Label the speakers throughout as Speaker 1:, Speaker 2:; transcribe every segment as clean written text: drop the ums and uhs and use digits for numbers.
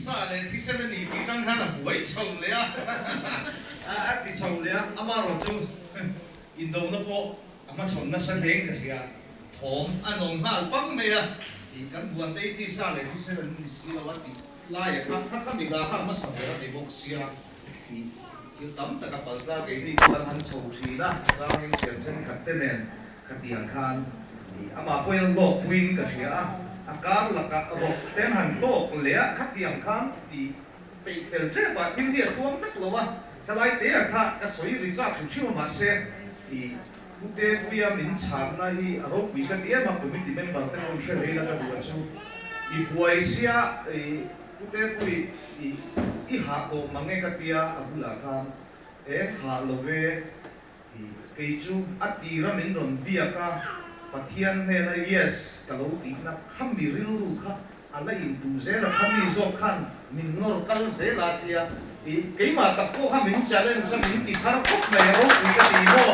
Speaker 1: Tisa leh thisen a ni tih tang khan a buai chho leh a, a ti chho leh a, amaherawhchu indona pawh a hmachhawn nasa hlein ka hria, thawm a nawm nghal pang mai a, tih kan buantei tisa leh thisen an ni si lo a tih laia kha kha kha mi hla kha a hmasa ber a ni bawk sia tih thil tam tak a paltla keini pawh an han chho thin a, changin thian thenkhat te nen Khatiang khan i amah pawhin an lawk puiin ka hria a, a kar lakah rawk te an han tawk leh a, khatiang khan i peih fel tep a, thil hi a tluang vek lo a, helai te ah kha ka sawi ri chak hrim hrim a, mahse i Pute Puia min chhanna hi a ropui ka ti em a, committee member te pawn hre vei la ka duh a chu, i buai sia i Pute Pui i i hah tawh mang e ka tia a bulah khan e hah lo ve. I kei chu a tira min rawn biak a, Pathian hnena yes ka lo tihna kha mi rilru kha a la intuh zel a, kha mi zawk khan min nawr kal zel a tia, i keimah tak pawh kha min challenge a, min ti thar khawp mai a, ropui ka ti maw?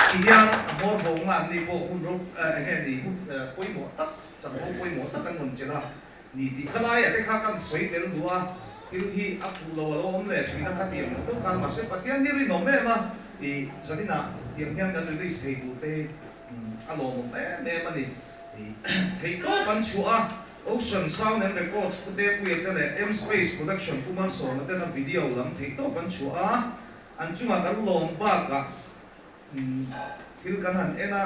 Speaker 1: Ti hian a hmawr ho nga an ni pawh hun ro eng nge ni hun pawimawh tak, chanvo pawimawh tak an rawn chelh a ni tih kha laiah te kha kan sawi tel duh a, thil hi a fuh lo a lo awm leh thin a kha tiang lo deuh khan mahse Pathian hi rinawm em a, i zaninah tiang hian kan release thei tur te hi a lawmawm em em a ni. I theihtawp an chhuah a, Ocean Sound and Records Pu Tepuia te leh M Space Production Pu Malsawma tena video lam theihtawp an chhuah a, an chungah kan lawm bakah Thil kan han en a,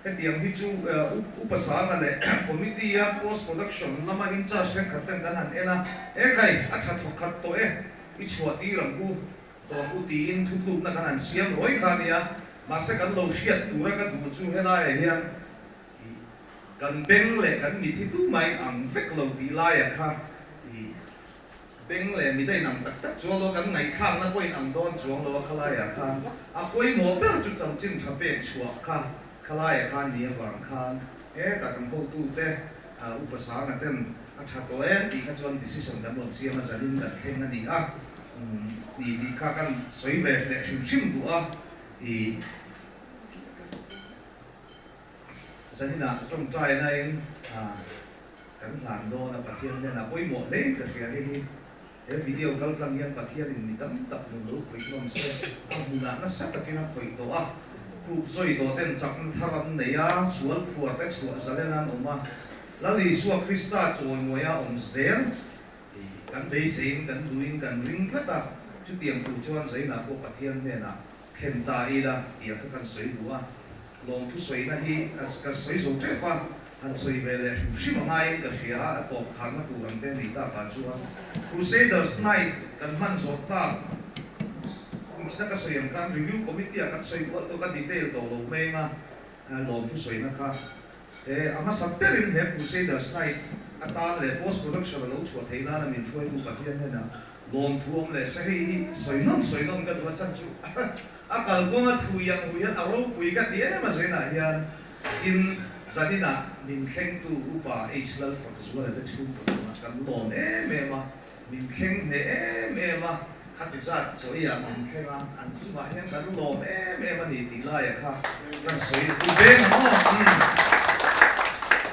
Speaker 1: hetiang hi chu Upa Sanga leh Committee a Post Production lama in charge thenkhat ten kan han en a, e khai, a tha thawkhat tawh e, i chhuah tir ang u, tawh ang u tiin thutlukna kan han siam ruai kha a nia, mahse kan lo hriat tura ka duh chu helaiah hian i kan beng leh kan mit hi tumah in ang vek lo tih laiah kha i Beng leh mit a inang tak tak chuang lo, kan ngaihthlakna pawh inang dawn chuang lo a khalaiah khan a pawimawh ber chu chanchin tha pek chhuah kha khalaiah khan ni avang khan hetah kan hotute Upa Sanga ten a tha tawh em tih kha chuan decision kan rawn siam a, zanin kan thleng a ni a, ni tih kha kan sawi ve leh hrim hrim duh a, i Zaninah tawngtainain kan hlan dawn a, Pathian hnenah pawimawh hlein ka hria hei hi. He video kal tlang hian Pathianin mi tam tak nun lo khawih hlawm se, a hmunah nasa takin a khawih tawh a, khup zawi tawh ten chakna thar an nei a, sual phuar te chhuah zalen an awm a, Lal Isua Krista chawimawi a awm zel i kan beiseiin kan duhin kan ring tlat a, chutiang tur chuan zainah pawh Pathian hnenah thlen ta ila tih kha kan sawi duh a, lawmthu sawina hi ka sawi zo tep a, han sawi ve leh hrim hrim a ngaiin ka hria a, a tawp kharna tur ang te a nih takah chuan Crusaders Night kan hman zawh tak inchhina ka sawi ang khan Review Committee ah kan sawi bual tawk a, detail tawh lo hmeng a, lawmthu sawina kha he a hmasa berin he Crusaders Night atan leh post production a lo chhuah theih nana min hruaitu Pathian hnenah Lawmthu awm leh se hei hi sawi nawn sawi nawn ka duh a chhan chu a kalkawng a thui ang hui hian a ropui ka ti em a zainah hian tin zaninah min thlengtu Upa H Lalfakzuala te chhungkaw chungah kan lawm em em a, min thleng hneh em em a, khati zat chawiah min thleng a, an chungah hian kan lawm em em a ni tih laia kha kan sawi duh veng ang aw.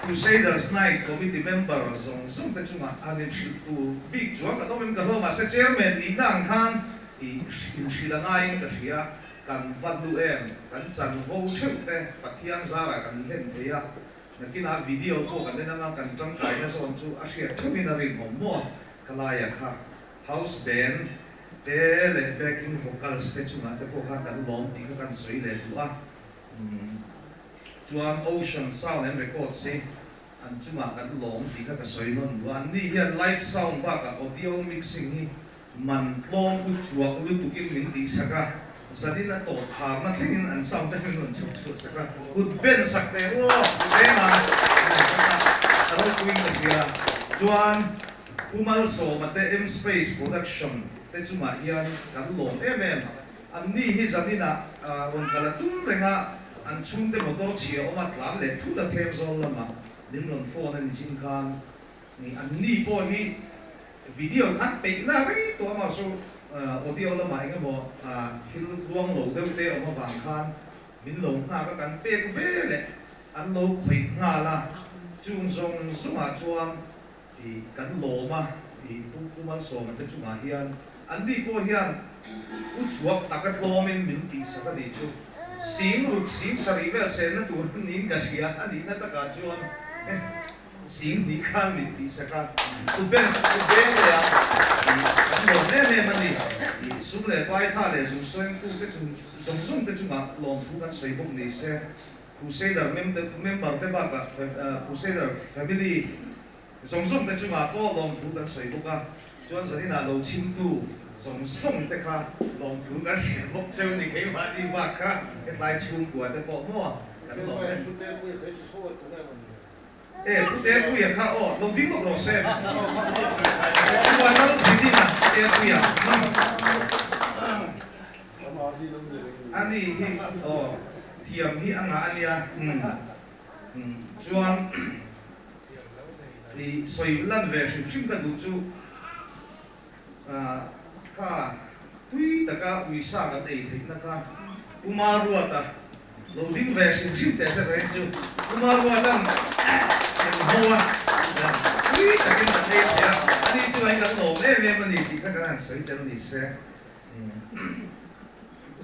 Speaker 1: Crusaders Night Committee member zawng zawng te chungah han inhrilh tur bik chuang kan awm em ka hlawm mahse Chairman nihna ang khan i inhrilh a ngaiin ka hria, kan va hlu em, kan chanvo theuh te Pathian zarah kan hlen thei a, nakinah video pawh kan en anga kan tangkaina zawn chu a hriat theuhin a rinawm maw ka laia kha House Band te leh backing vocals te chungah te pawh khan kan lawm tih kha kan sawi leh duh a. Chuan Ocean Sound and Records hi an chungah kan lawm tih kha ka sawi nawn duh a, anni hian live sound bakah audio mixing hi man tlawm u chuak lutukin min tihsak a, zanin a tawp kharna thlengin an sound te min rawn chhuk chhuah sak a, kut ben sak teh u aw, kut eng a a ropuiin ka hria. Chuan Pu Malsawma te M-Space Production te chungah hian kan lawm em em. Anni hi zaninah rawn kal a tum reng a, an chhungte motor chhia awm a tlan leh thut a them zawl lamah min rawn phone a ni chin khan anni pawh hi video khan peihna rei tawh a mahse audio lamah eng emaw thil luang lo deuh te awm avang khan min lo nghak a kan pek ve leh an lo khawih nghal a, chung zawng zawngah chuan kan lawm a. I Pu Pu Malsawma te chungah hian an ni pawh hian u chhuak taka tlawmin min tihsak a nih chu. Sing ruk sing sarih vel senna tur niin ka hria a nihna takah chuan sing hnih khan min tihsak a. Pu Benz pu Beng leh a kan lawm em em a ni. I sum leh pai tha leh zung sawengtu te chung zawng zawng te chungah lawmthu kan sawi bawk ni se. Crusader member te bakah Crusader family Zawng zawng te chungah pawh lawmthu kan sawi bawk a, chuan zaninah lo chhimtu zawng zawng te kha lawmthu kan hrilh bawk cheu ni keimahni bak kha hetlai chhungkua te pawh maw kan lawm em? E Putepuia kha aw lo ding lawk rawh se. Chuan Lalzidina Putepuia ani hi aw thiam hi a ngah a nia chuan. I sawi lan ve hrim hrim ka duh chu kha tui taka uisa kan ei theihna kha Pu Maruata lo ding ve hrim hrim teh se sahin chu Pu Maruatan min ho a, tui takin kan ei thei a, ani chu hei kan lawm em em a ni tih kha kan han sawi tel ni se.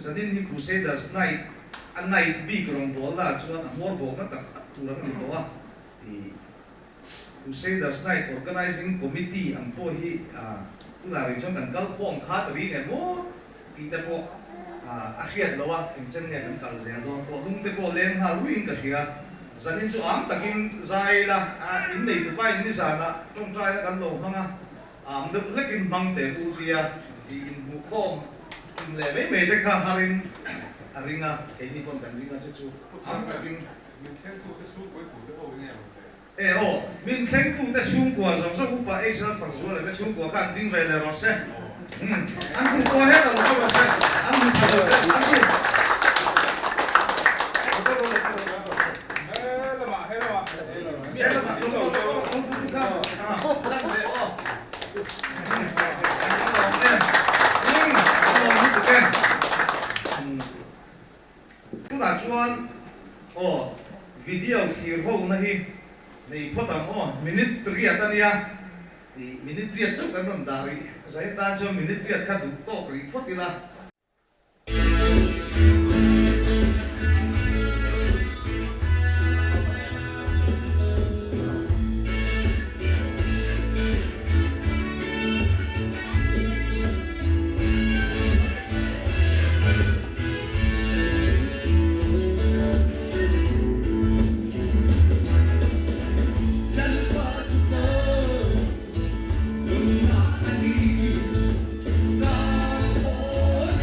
Speaker 1: Zanin hi Crusaders Night a night bik rawngbawlna ah chuan a hmawr bawkna tak tak tur ang a ni tawh a. I Crusaders Night Organizing Committee ang pawh hi tunah rih chuan kan kal khawm kha ta ring em aw tih te pawh a hriat loh a, eng chen nge kan kal zel dawn pawh lung te pawh leng nghal ruiin ka hria. Zanin chu am takin zai ila in nei tupa in nizanah tawngtaina kan lo hmang a, am deuh hlekin hmang teh u tia i inhmuhkhawm tum leh mai mai te kha harin a ring a, keini pawn kan ring a chu chu am takin.
Speaker 2: Min thlengtute chhungkua i tute ho nge ang le?
Speaker 1: E aw, min thlengtute chhungkua zawng zawng upa Israel Fakzuala te chhungkua kha an ding ve leh rawh se. Umm, an hmu pawh hetah lo kal rawh se, an hmu pha lo che, an hmu. Lo kal rawh, lo kal rawh.
Speaker 2: He lamah, he lamah.
Speaker 1: He lamah, lo kal rawh, lo kal rawh, kha, lan ve aw. Umm, an lawm em. Umm, an lawm lutuk e. Umm. Tunah chuan aw video thlir ho na hi nei phawt ang aw, minute riat a nia, ih minute riat chauh kan rawn dah rih, zain tan chuan minute riat kha duh tawk rih phawt ila.
Speaker 3: Lalpa chu ka nunna a ni, ka haw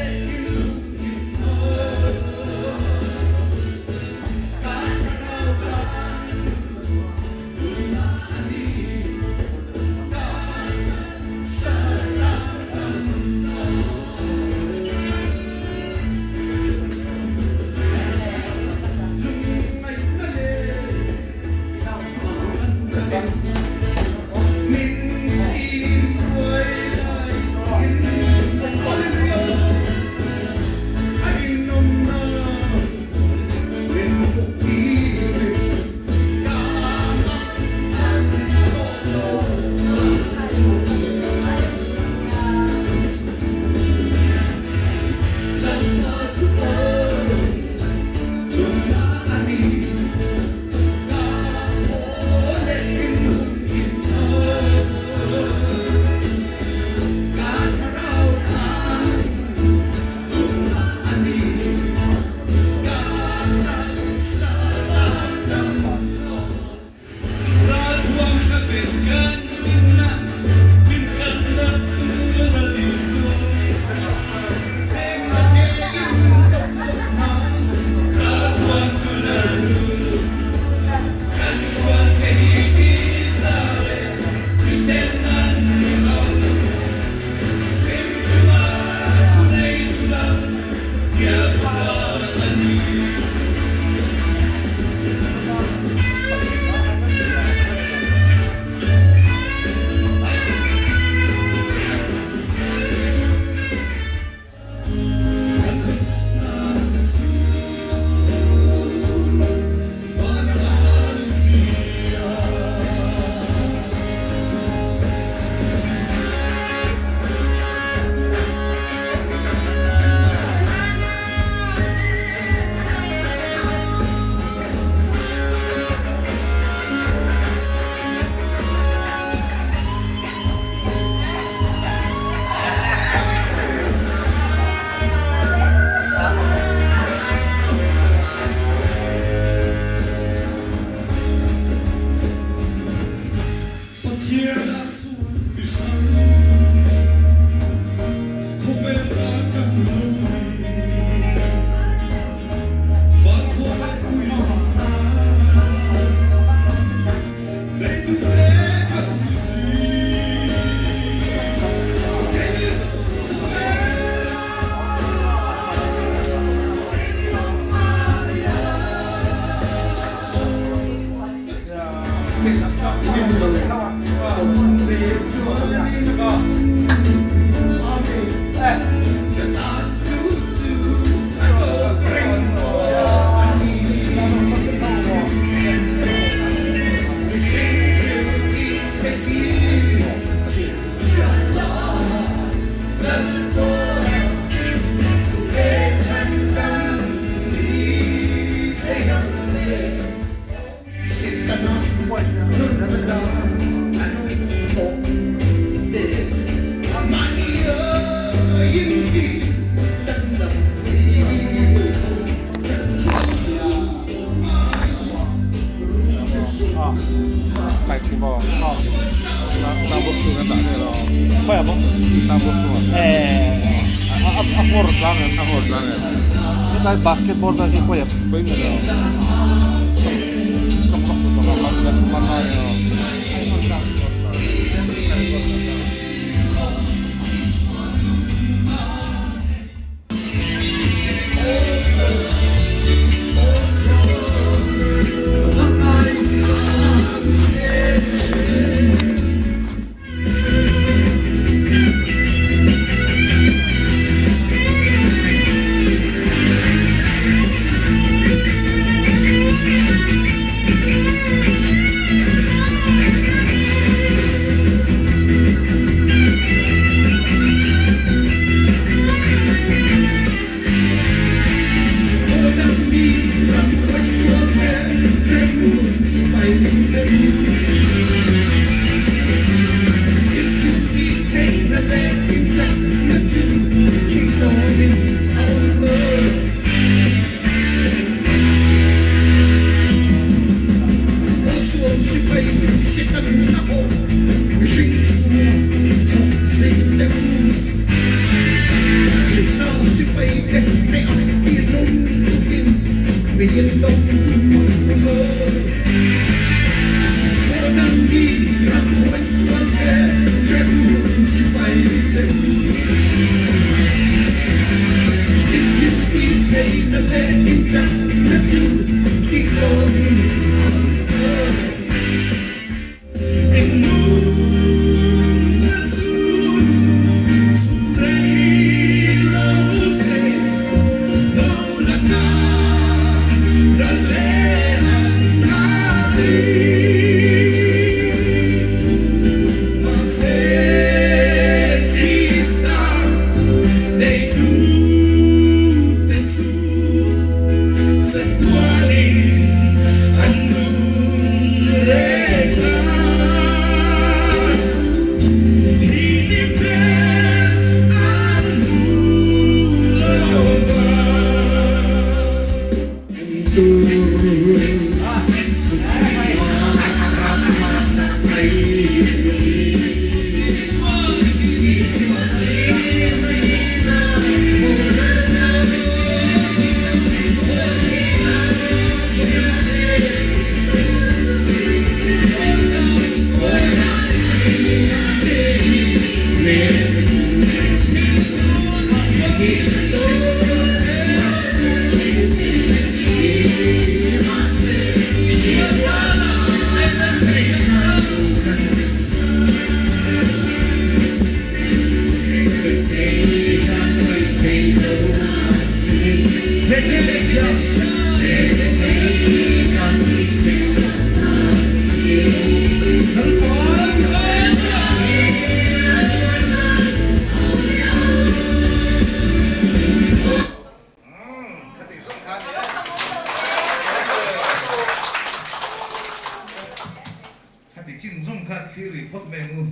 Speaker 1: Khati chin zawng kha thlir rih phawt mai ang u.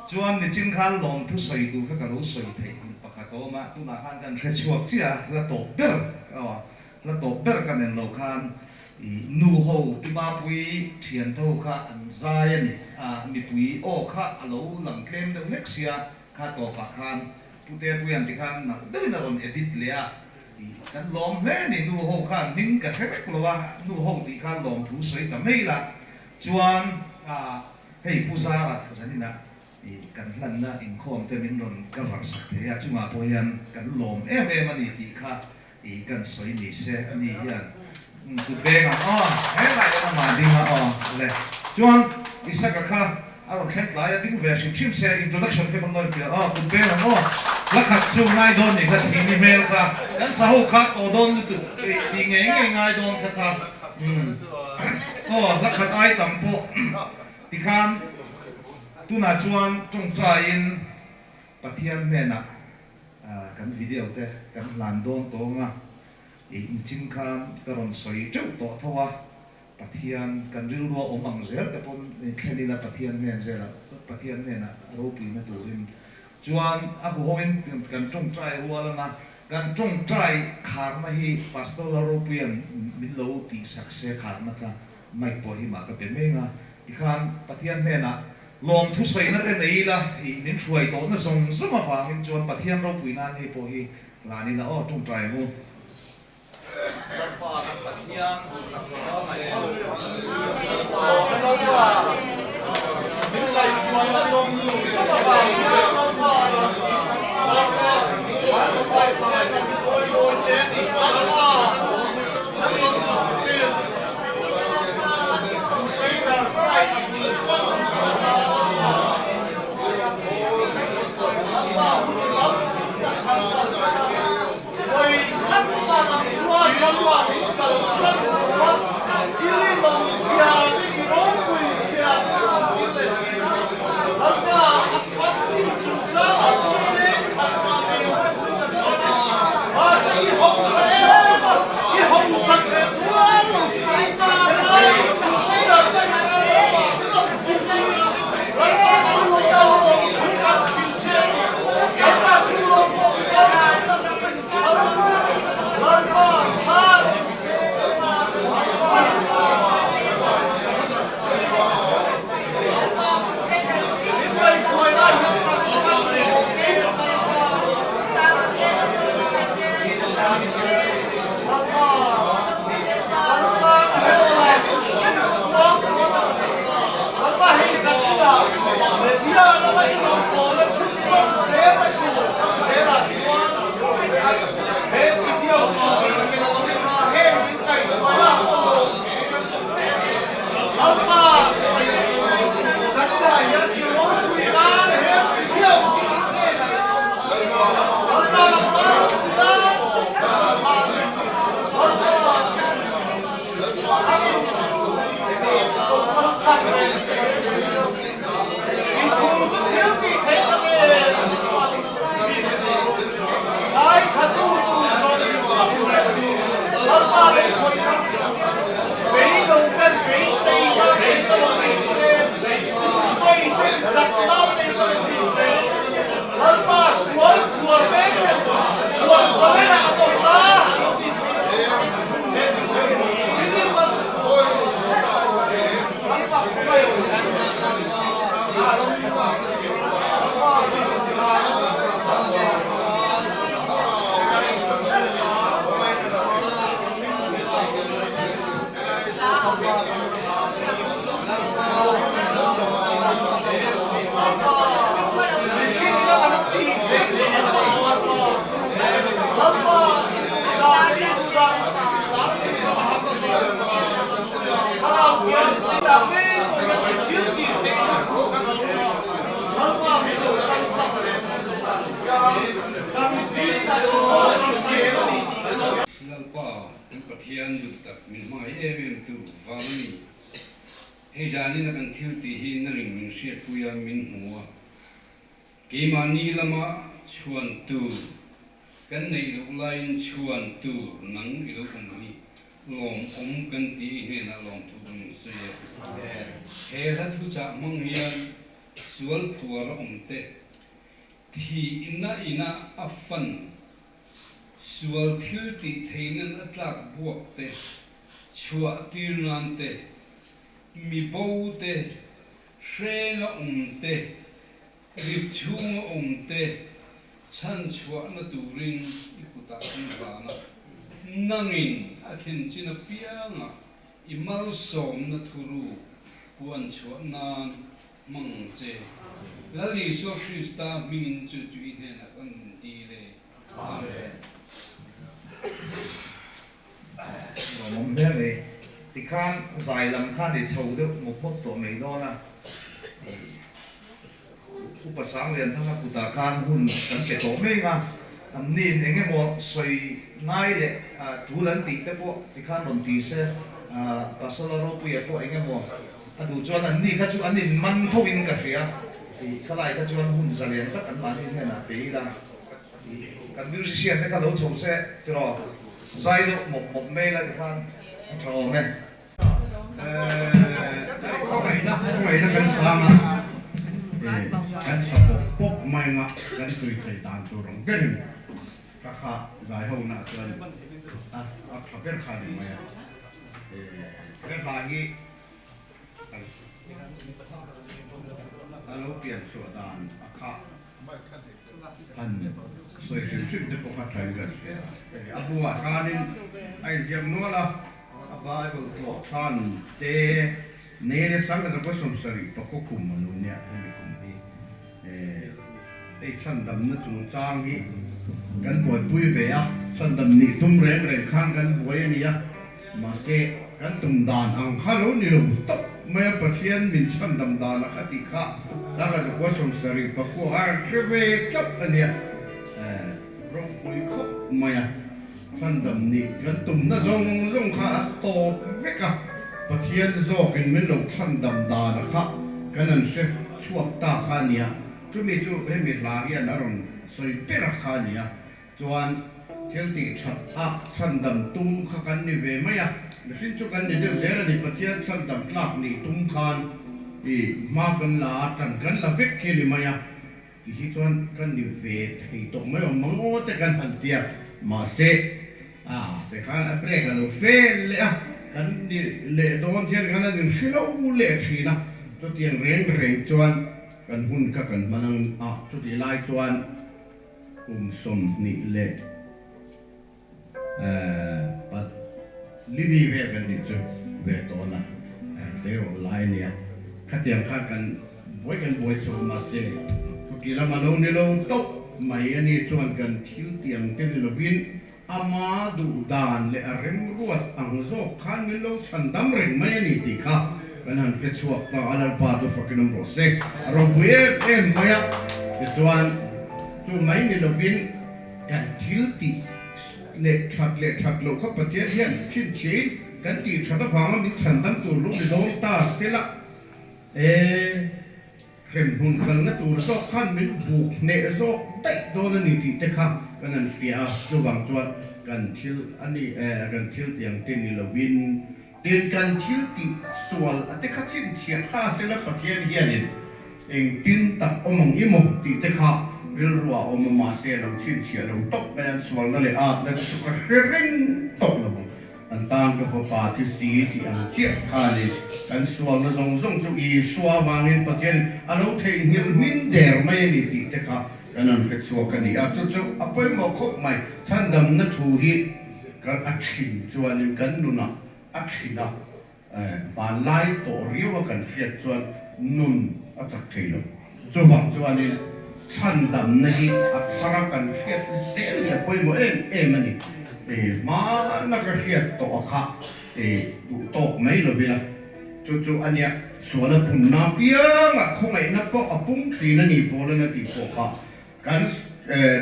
Speaker 1: Chuan nichin khan lawmthu sawi tur kha ka lo sawi theih ang pakhat a awm a, tunah khan kan hre chhuak chiah a, hla tawp ber aw hla tawp ber ka nen lo khan i nu ho pi Mapui thian tho kha an zai a ni a, mipui aw kha a lo lang tlem deuh hlek sia, kha tawpah khan Pute Puian ti khan nalh deuhin a rawn edit leh a, i kan lawm hle a ni, nu ho khan hming ka hre vek lo a, nu ho tih khan lawmthu sawi ta mai la, chuan hei Pu Zara zaninah i kan hlanna inkhawm te min rawn cover sak thei a, chungah pawh hian kan lawm em em a ni tih kha i kan sawi ni se a ni hian kut beng ang aw, helai amah ding a aw le, chuan Isaka kha a. A rawn thleng tlai a ding ve hrim hrim se introduction kha kan lawi piah a, kut beng ang aw. Hla khat chu ngai dawn nih kha thimi hmel kha kan sa ho kha tawh dawn lutuk tih tih ngei ngei ngai dawn kha kha umm aw hla khat ai tam pawh tikhan tunah chuan tawngtaiin Pathian hnenah kan video te kan hlan dawn tawng a, ih nichin khan ka rawn sawi teuh tawh tho a. Pathian kan rilrua awm ang zel te pawn thlen ila Pathian hnen zelah Pathian hnenah ropuina turin chuan a huhoin kan tawngtai rual anga kan tawngtai kharna hi Pastor Lalropuia'n min lo tihsak se kharna kha mic pawh hi mah ka pe meng a tikhan Pathian hnenah lawmthu sawina te nei ila ih min hruai tawhna zawng zawng avangin chuan Pathian ropui nan hei pawh hi hlan ila aw tawngtai ang u.
Speaker 4: Lalpa kan Pathian duhtak lo ngaih lo. Lawm Lalpa, min ngaihtuahna zawng zawng avang hian Lalpa kan fak che, kan chawisawi che a ni. Lalpa, kan in hril Crusaders Night a bul tan Lalpa, Lalpa hun lam tak kan kal khat a. Vawi khat lam chuan Lalpa min kalsan lo a, i rinawm zia te, i ropui zia te rawn ti leh thin a. Lalpa a funding chungchangah pawh cheng khat mah nei lo pui kan hman a, mahse i hausa em a, i hausak leh rual lo chuan helai Crusaders te hian Lalpa min rawn pui a, Lalpa kan lawm a lawm thu kan hrilh che a ni. Lalpa chu lawm pawh i kal takin a rawn lut. Lalpa tha reng se. Min ngaihruai lai hian kan kan lawm em Lalpa. Lalpa chantlang hawla chuang kual a sa. Lalpa hei zaninah media lama i rawn pawlna chhunzawm zel a tur zelah chuan he video tih fel lovin heng min kaihhruai lak a lawm thu kan chawm che a ni. Lalpa zaninah hian i ropui nan he video tih hnenah kan awm ta a ni. Lalpa lampa ropui nan chu kan awm ta a ni. Lalpa.
Speaker 5: Lalpa, kan Pathian duh tak min hmangaih em em tu vang a ni. Hei zanina kan thil tih hi nangin min hriatpui a, min hmu a. Keimahni lama chhuan tur kan neih loh laiin chhuan tur nang i lo awm hi lawmawm kan ti i hnenah lawmthu kan insawi a. He hla thuchah hmang hian sual phuar a awm te, thihna ina a fan, sual thil tih theinan a tlak buak te, chhuah tir nan te, mi bo te, Hrenga awm te, rip chhunga awm te chhan chhuahna turin i kutah kan hlan a, nangin a thlen chin apiangah i malsawmna thuru puan chhuah nan hmang ang che. Lal Isua Krista hmingin chu chu i hnenah kan rawn dil e. Amen.
Speaker 1: Nuamawm hle mai. Tikhan zai lam khan i chho deuh mawp mawp tawh mai dawn a. Upa Sanglianthanga kutah khan hun kan pe tawh mek a, anniin eng emaw sawi ngai leh tul an tih te pawh tikhan rawn ti se, Pastor Lalropuia pawh eng emaw a duh chuan anni kha chu an inman thoin ka hria tih kha lai kha chuan hun zalian tak anmahni hnenah pe ila tih kan musician te kha lo chho se tiraw zai deuh mawp mawp mai ila tikhan a tha awm e.
Speaker 6: Khawngaihna khawngaihna kan sang a, kan sa pawp pawp mai anga kan tui thei dan tur ang berin ka kha zai ho nah chuan a tha ber kha ni mai a. He hla hi a lo pian chhuah dan a kha han sawi hrim hrim te pawh kha thain kan hria a. A buah khanin a inziak nual a. A Bible tlawh chhan te nene sang ka 70 pakaw kum a lo nia hemi kum hi hei chhandamna chungchang hi kan buaipui ve a, chhandam nih tum reng reng khan kan buai a nia, mahse kan tum dan ang kha lo ni lo tawp mai a, Pathian min chhandam dan a kha tih kha 1970 pakua a rawn hre ve tlat a nia, ropui khawp mai a. Chhandam nih kan tumna zawng zawng kha a tawp vek a, Pathian zawkin min lo chhandam dana kha kan an hre chhuak ta kha a nia. Chumi chu hemi hla hian a rawn sawi ber a kha a nia. Chuan thil tih that a chhandam tum kha kan ni ve mai a, mihring chu kan ni deuh zel a ni. Pathian chhandam tlak nih tum khan i hma kan la a, tan kan la vek khi a ni mai a. Ti hi chuan ka ni ve thei tawh mai awm mang aw te kan han ti a, mahse a te khan a break a lo fel leh a, kan ni leh dawn hian kan han inhre lo leh thin a, chutiang reng reng chuan kan hun kha kan hman ang a, chutih lai chuan kum 20 leh Limi vel kan nih chu ve tawn a, tleirawl lai a nia. Khatiang khan kan buai kan buai chho mahse chuti lam a lo ni lo tawp mai a ni chuan kan thil tiang te ni lovin ama duh dan leh a remruat ang zawk khan min lo chhan dam reng mai a ni tih kha kan han hre chhuak ta a, Lalpa chu fakin awm rawh se. A ropui em em mai a, tichuan chu mai ni lovin Kan thil tih leh that leh that loh kha Pathian hian chhinchhiain kan tih that avanga min chhandam tur lo ni dawn ta sela, e hremhmun kalna tur zawk khan min buk hneh zawk daih dawn a ni tih te kha kan han fiah a, chuvang chuan kan thil a ni e, kan thil tiang te ni lovin tin kan thil tih sual a te kha chhinchhiah ta sela Pathian hianin Engtin tak awm ang i maw tih te kha rilru ah awm a, mahse a lo chhinchhiah lo tawp mai a, an sualna leh atna te chu ka hre reng tawh lo ang. An tan ka fapa thi si tih ang chiah khanin kan sualna zawng zawng chu Isua avangin Pathian a lo theihnghilh hmin der mai a ni tih te kha kan han hre chhuak a ni a, chu chu a pawimawh khawp mai. Chhandamna thu hi kan a thin chuanin kan nunah a thin a. Hmanlai tawh riau a kan hriat chuan nun a chak thei lo. Chuvang chuanin chhandamna hi a thar a kan hriat zel hi a pawimawh em em a ni. Hmana ka hriat tawh a kha duh tawk mai lo ila. Chu chu a nia, sual a punna apiangah khawngaihna pawh a pung thin a ni Paula'n a tih pawh kha. Kan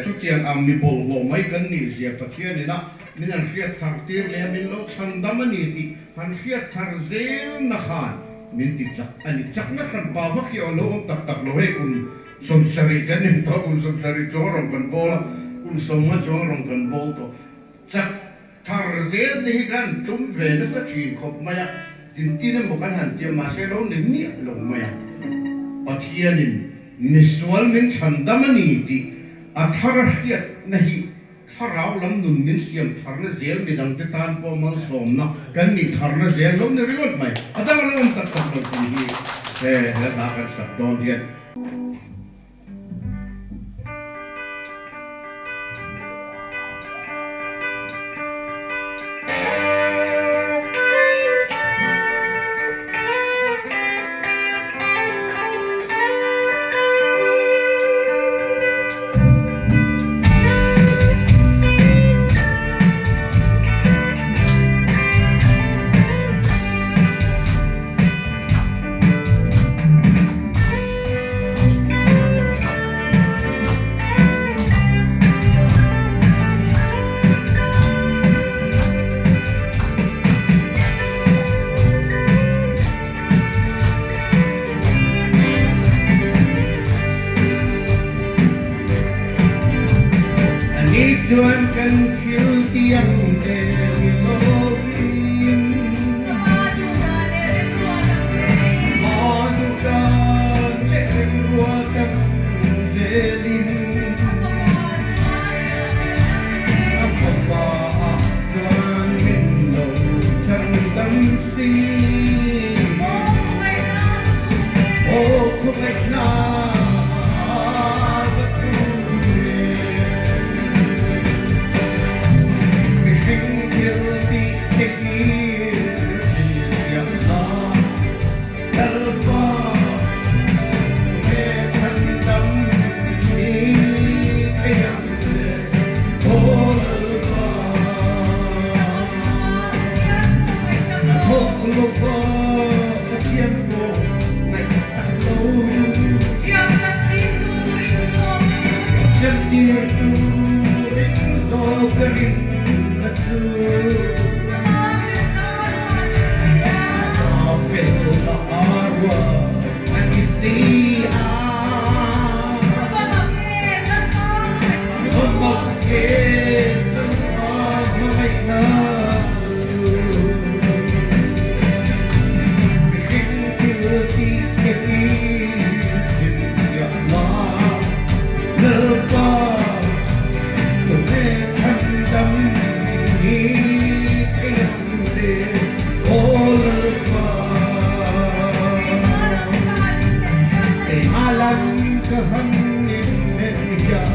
Speaker 6: chutiang ang mi bawlhhlawh mai kan nih zia Pathian ina min han hriat thar tir leh a, min lo chhandam a ni tih han hriat thar zelna khan min ti chak a ni. Chakna hran pa vak hi a lo awm tak tak lo hei kum 70 kan nih tawh, kum 70 chuang rawng kan bawl a, kum 50 chuang rawng kan bawl tawh. Chak thar zel te hi kan tum ve nasa thin khawp mai a, tintin emaw kan han ti a, mahse lo ni miah lo mai a. Pathianin misual min chhandam a ni tih a thar a hriatna hi thlarau lam nun min siam tharna zel midangte tan pawh malsawmna kan nih tharna zel lo ni ringawt mai. A dang a lo awm tak tak lo tih hi he hla kan sak dawn hian. chuan kan thil tiang te ni lovin.
Speaker 7: Ama duhdan leh remruat ang zelin.
Speaker 6: Ama duhdan leh remruat ang zelin.
Speaker 7: A fapa chuan min lo chhandam si.
Speaker 6: A fapa chuan min lo chhandam si.
Speaker 7: Aw khawngaihna ka thuk e.
Speaker 6: Aw khawngaihna ka thuk e. Mihring thil tih te hi chhinchhiah la Lalpa he chhandam ni thei ang le Aw Lalpa. Hnathawk lova Pathian pawh ngaihsak lo. Thiamtir turin zawk ka rin na chu. A fel na a ruat a ni si a. Va mak e Lalpa hmangaihna chu. Mihring thil tih te hi chhinchhiah la Lalpa tunge chhandam ni thei ang le Aw Lalpa. Keimah lam ka han in en hian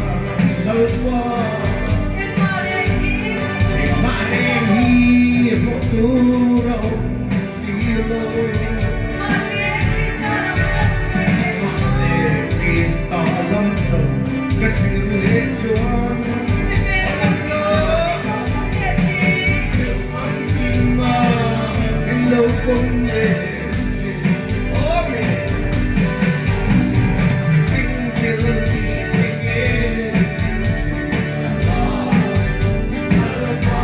Speaker 6: Lalpa. Keimah reng hi hmuh tur a awm si lo. Mahse Krista lam chho ka thlir leh chuan a dam lo. Famkima min lo pawm leh si. Amen. Mihring thil tih te nge chhinchhiah la Lalpa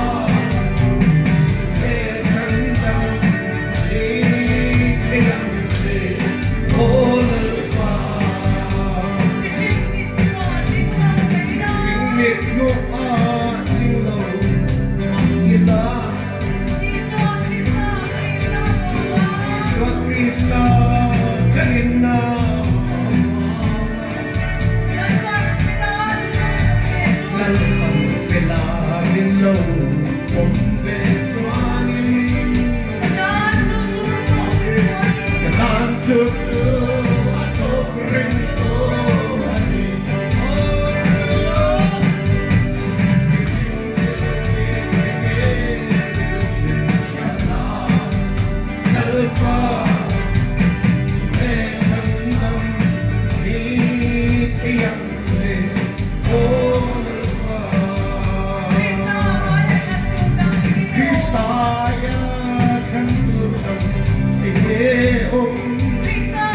Speaker 6: he chhandam ni thei ang le Aw Lalpa. Mihring mit hmuh ah tling lo mah ila. Isua Krista ka rinna avanga. Lalpan fela min lo pawm ve chuanin. Ka tan chu chu a tawk reng tawh a ni. Lalpa he chhandam ni thei ang le Aw Lalpa. Krista aia thlan tur dang enge awm? Krista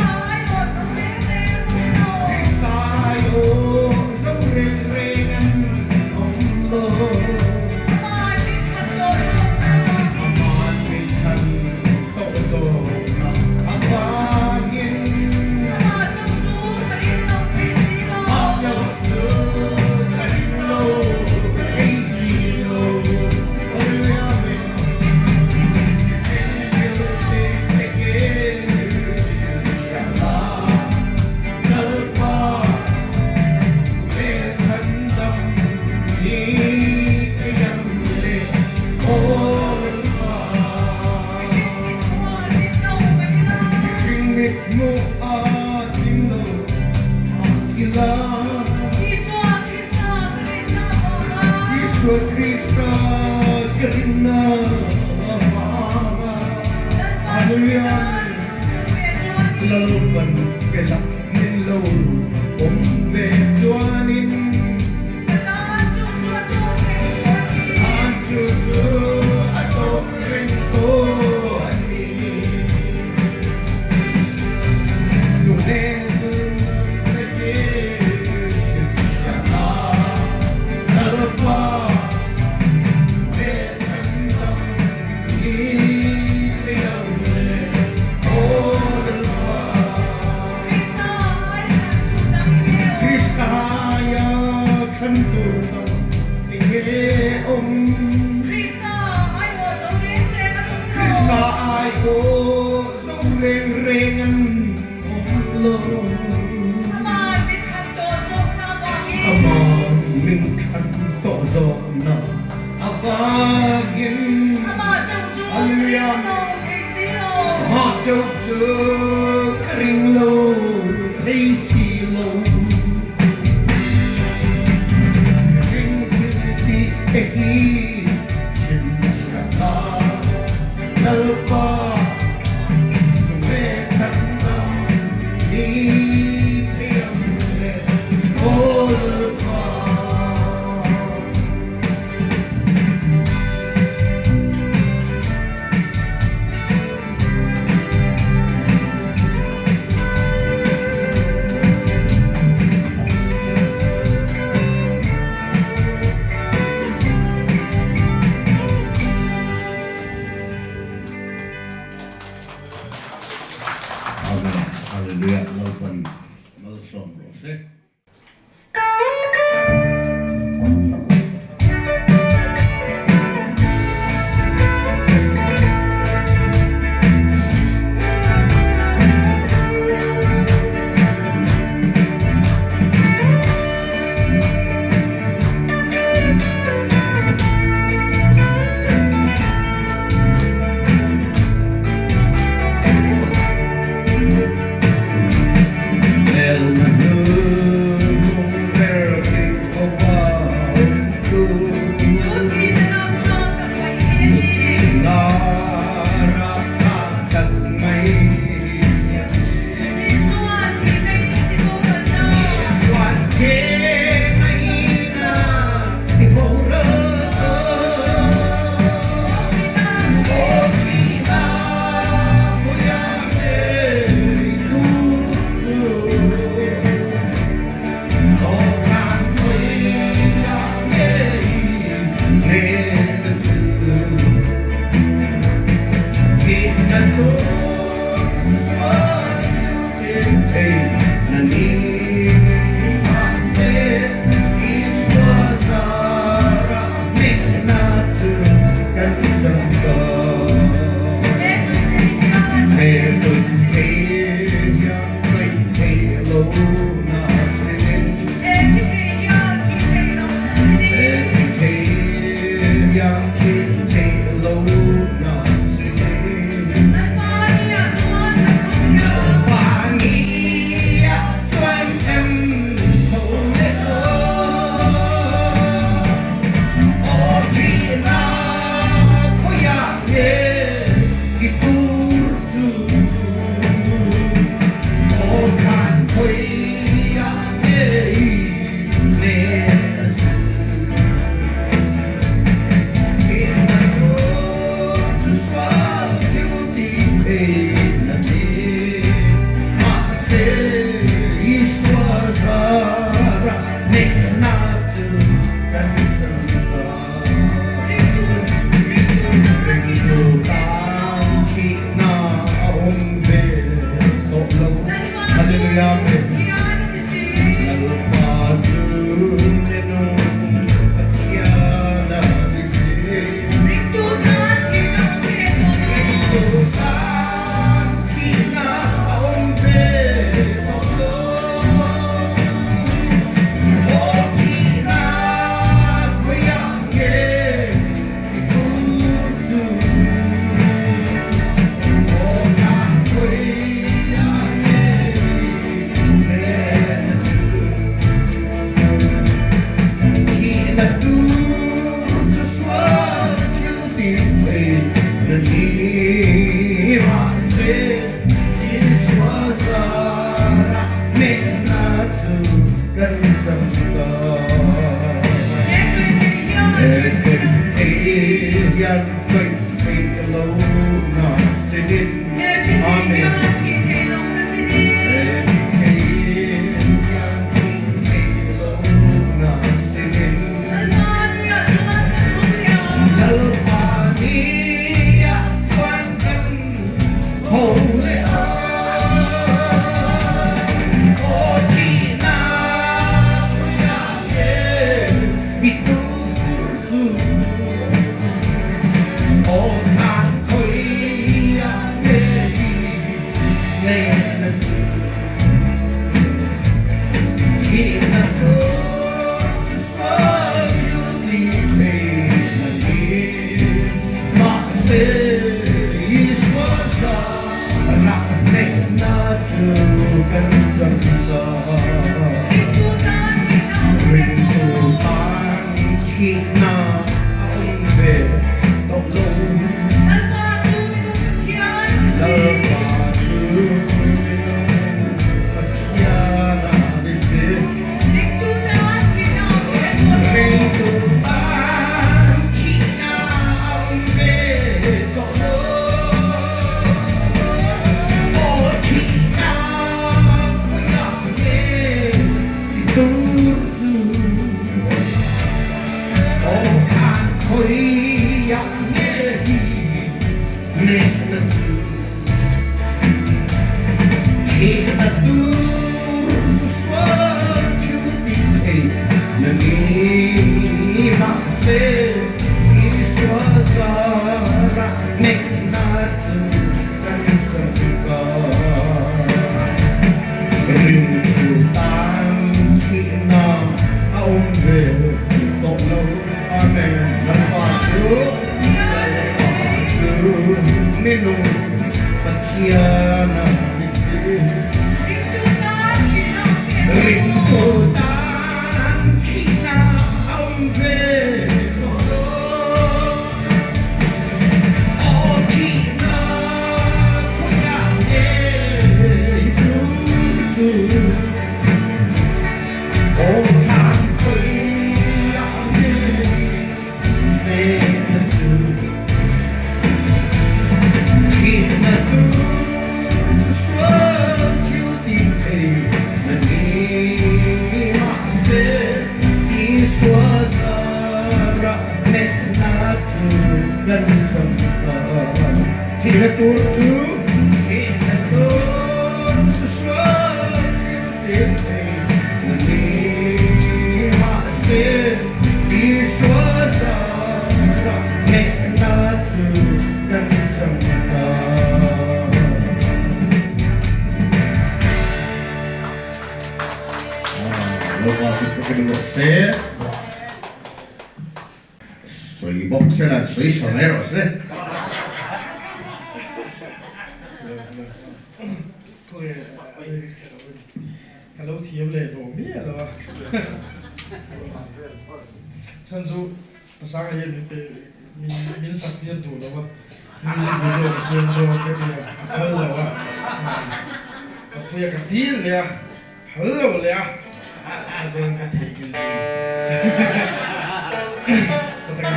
Speaker 6: aiawh zo reng reng an awm lo. Aman min chhan tawh zawkna avangin. Amah chauh chu ka ring lo thei si lo. Hallelujah Amen. Thil te enge hriat la Lalpa tunge chhandam ni thei ang le Aw Lalpa. Mihring mit hmuh a tling lo mah ila. Isua Krista ka rinna avanga. Hallelujah Lalpan fela min lo awm ve chuanin. Tan chu chu a tawk reng tawh a ni. Tunge tunna hi chhinchhiah la Lalpa tunge chhandam ni thei ang le Aw Lalpa. Krista aia thlan tur dang.
Speaker 3: awm.
Speaker 7: Krista aiawh zo reng reng an awm lo.
Speaker 3: Krista aiawh zo reng reng an awm lo.
Speaker 7: Amah min thlan tawh zawkna avangin.
Speaker 3: Amah min thlan tawh zawkna avangin.
Speaker 7: Amah chauh chu ka ring lo thei si lo.
Speaker 3: Amah chauh chu ka ring lo thei si lo. Mihring thil tih te hi chhinchhiah ta Lalpa tunge chhandam ni thei ang le Aw Lalpa.
Speaker 6: Amen Hallelujah Lalpan malsawm rawh se. Hmelma hnu. awm ve tawh lo. Amen. Lalpa chu Lalpa chu minung Pathian a ni si. Ringtu tan thihna a awm ve tawh lo. Aw thihna khawiah nge i tluk chu? Aw thlan khawiah nge i hmel chu? Thihna chu sual thil tih thei na ni mahse Isua zarah hnehna chu kan chang ta. Thihna tur chu thihna tur chu sual thil tih thei na ni mahse Isua zarah hnehna chu kan chang ta. Lalpa chu fakin rawh se. Sawi bawk se la, sawi sa mai rawh se.
Speaker 3: Ka lo thiam leh tawh miah lo a. Chhan chu pasanga hian min pe min sak tir duh lo a, music video ka siam dawn ka ti a, a phal lo a. Ka puia ka tir leh a. Phal lo leh a, a zawn ka theih in ni. Ta tak a,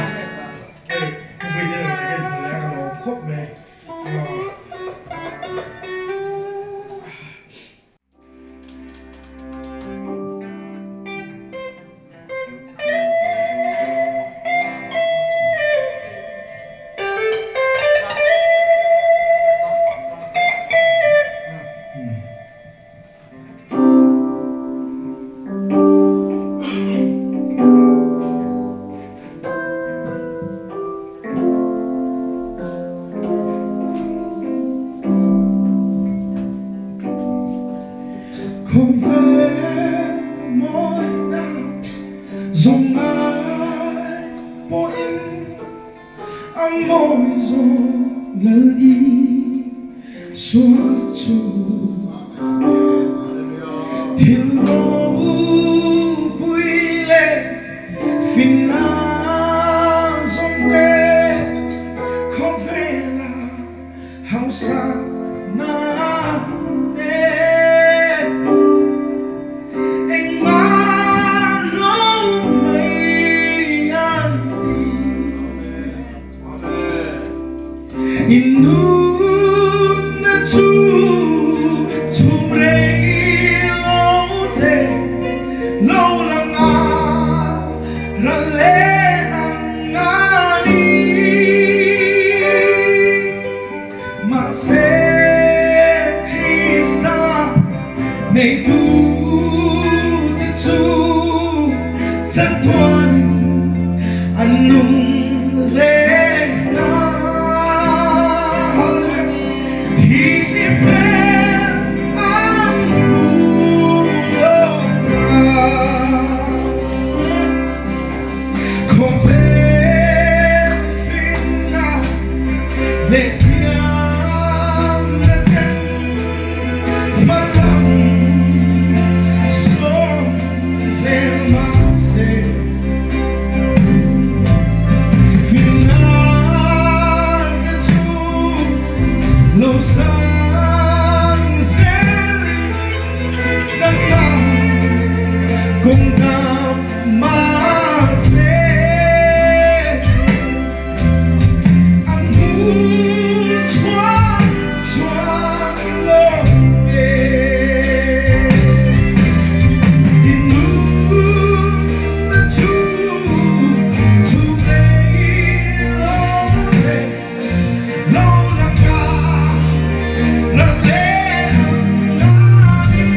Speaker 3: hei Pu Puite lo leh ka inhmu leh a, ka lawm khawp mai. Khawvel mawina zawng ngai pawhin a mawi zawk lal i sual chu thil ropui leh finna zawngte khawvela hausa na te engmah lo mai an ni. Inunna chu chhum rei lo te lo lang a ral leh ang a ni. Mahse Krista neitu te chu chatuanin an nung reng a. Thi ti hmel an hmu lo a. Khawvel finna leh thiamna ten hmalam sawn zel mahse finna te chu lo sang zelin danglam kawngka Mahse, an hmu chhuak chhuak lo e. I nunna chu chu nei lo le, lo lang ka la leh ang a ni.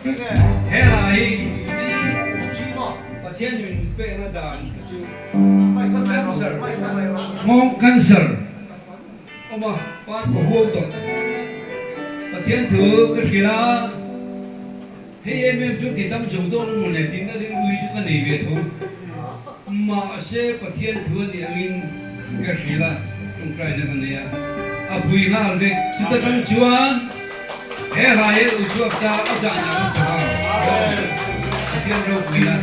Speaker 5: He hla hi Pathian min pekna dan chu cancer, nghawng cancer awm a, par ka huau tawh. Pathian thu ka hrilh a, hei em em chu ti dam zo dawn a mawle tiin a rilru hi chu ka nei ve tho. Mahse Pathian thu a nih angin ka hrilh a, tawngtaina ka nei a, a pui nghal vek. Chuta tang chuan he hla hi a lo chhuak ta, a zan ah kan sa nghal. Pathian ropuina.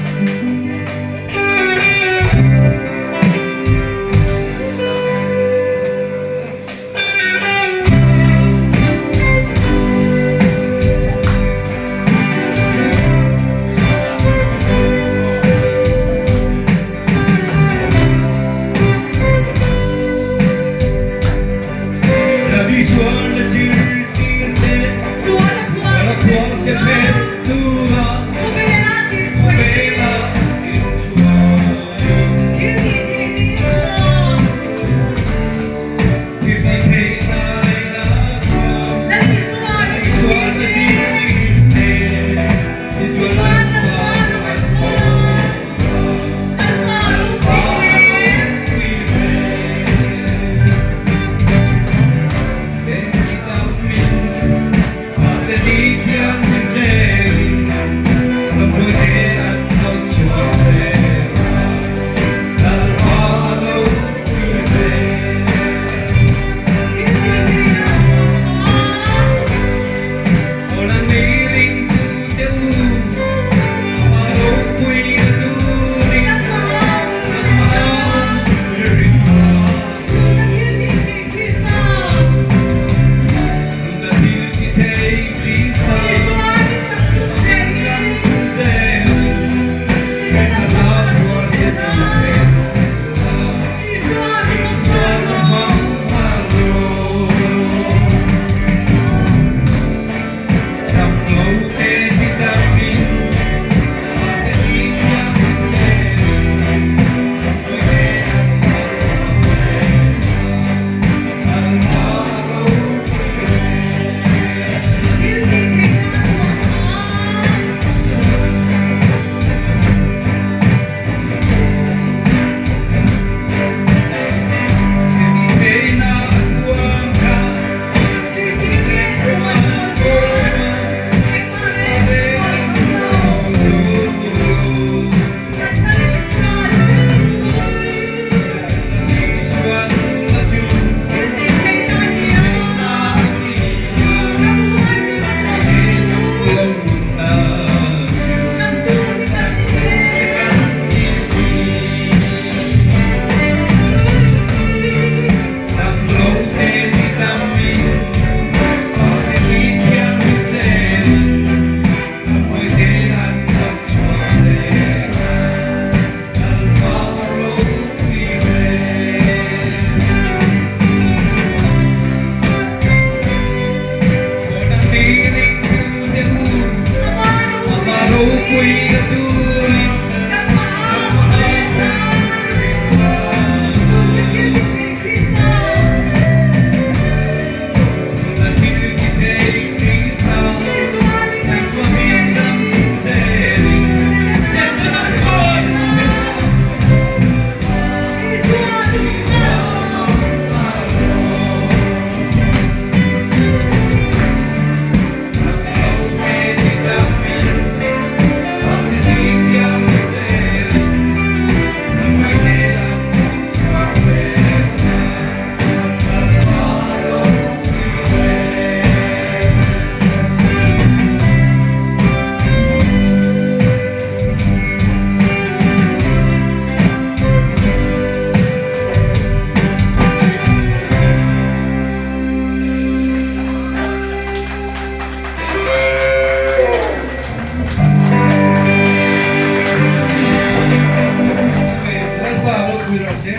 Speaker 5: Lalpa ropui rawh se.